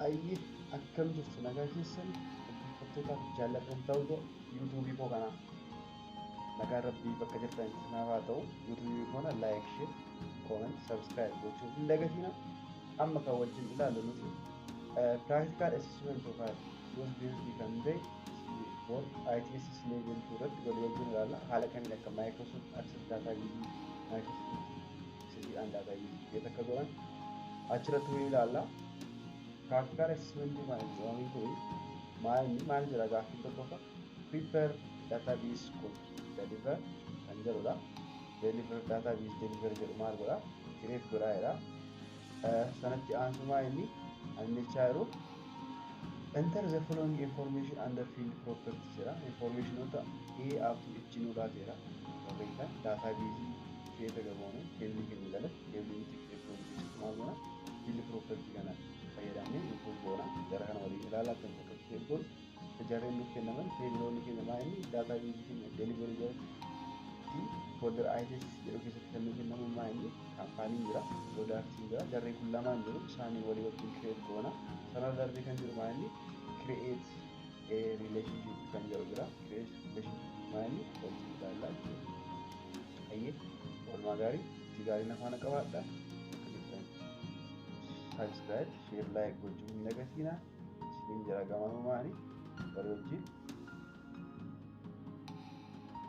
Ayyee, akkam jirtu? Nagaa keessan? Dhaggeeffattootaaf jaallatamtoota YouTubeii koo kanaa. Nagaan Rabbii bakka jirtanitti isinaaf haa ta'u. YouTubeii kana like, share, comment, subscribe gochuu hin dagatinaa. Amma kan wajjin ilaallu nuti practical assessment yookaan course based kan ta'e for ITSS level 2 irratti walii wajjin ilaalla. Haala kamiin akka Microsoft Access Database, Microsoft Access and Database create akka godhan achirratti waliin ilaalla. Practical assessment kan jedhamu kun maal inni maal jedha? Gaaffiin tokkoffaa prepare database code deliver kan jedhudha. Deliver database deliver jedhu maal godha? Create godhaa jedha. Sanatti aansumaa inni jechaa jiru enter the following information under field properties jedha. Informationoota A up to H nuu laateera. Warreen kan database create goone table keenya jalatti, table nuti create goone keessatti maal goona? Field property kana fayyadamnee input goona. Jara kana waliin ilaalaa akkamitti akka create goonu. Jarreen nuuf kennaman tableoonni keenya maa inni database keenya delivery jalatti folder ITS jedhu keessatti kan nuuf kennamu maa inni companyn jira, productiin jira, jarreen kun lamaan jiru, isaanii walii wajjin create goona. Sanarra darbee kan jiru maa inni create a relationship kan jedhu jira. Create relationship maa inni wajjin ilaallaa jechuudha. Ayyee, oolmaa gaarii, itti gaarii na faana qabaadha. Akka jirtan subscribe, share, like gochuu hin dagatinaa. Isiniin jira gamanumaani walii wajjin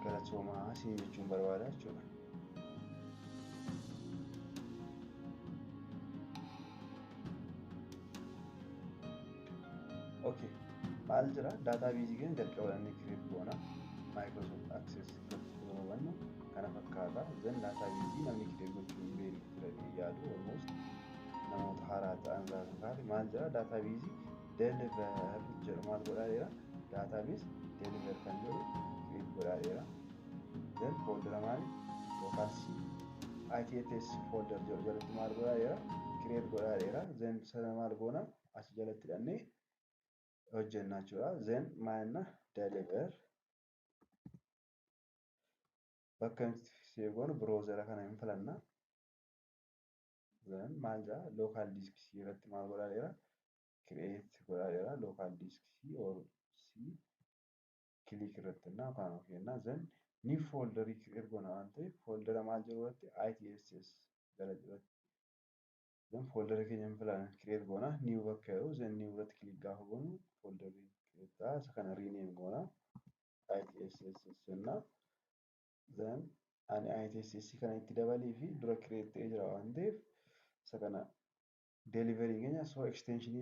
galatoomaa isin jechuun barbaada jechuudha. Okay. Maal jira? Database keenya jalqaba inni create goona. Microsoft Access irratti yeroo hubannu kana fakkaata. Then database namni create gochuu hin beekne jira jedhee yaadu, almost namoota haaraa ta'an irraa kan kaate. Maal jira? Database deliver jedhu maal godhaa jira? Database deliver kan jedhu create godhaa jira. Then folder maali? Local C ITS folder jedhu jalatti maal godhaa jira? Create godhaa jira. Then sana maal goona? As jalatti hidhannee hojjenna jechuudha. Then maal deliver bakka nuti save goonu browsera kana hin filanna. Then maal jedha? Local disk C irratti maal godhaa jira? Create godhaa jira. Local disk C or C click irratti እና yookaan kenna. Then new folder create goona waan ta'eef foldera maal jiru irratti? ITSS jala jiratti. Then foldera keenya hin filanna, create goona, new bakka jiru. Then new irratti click gaafa goonu folderri create ta'a. Isa kana rename goona. ITSS jenna. Then ani ITSS kana itti dabalii fi dura create ta'ee jira waan ta'eef isa kana delivery keenya so extension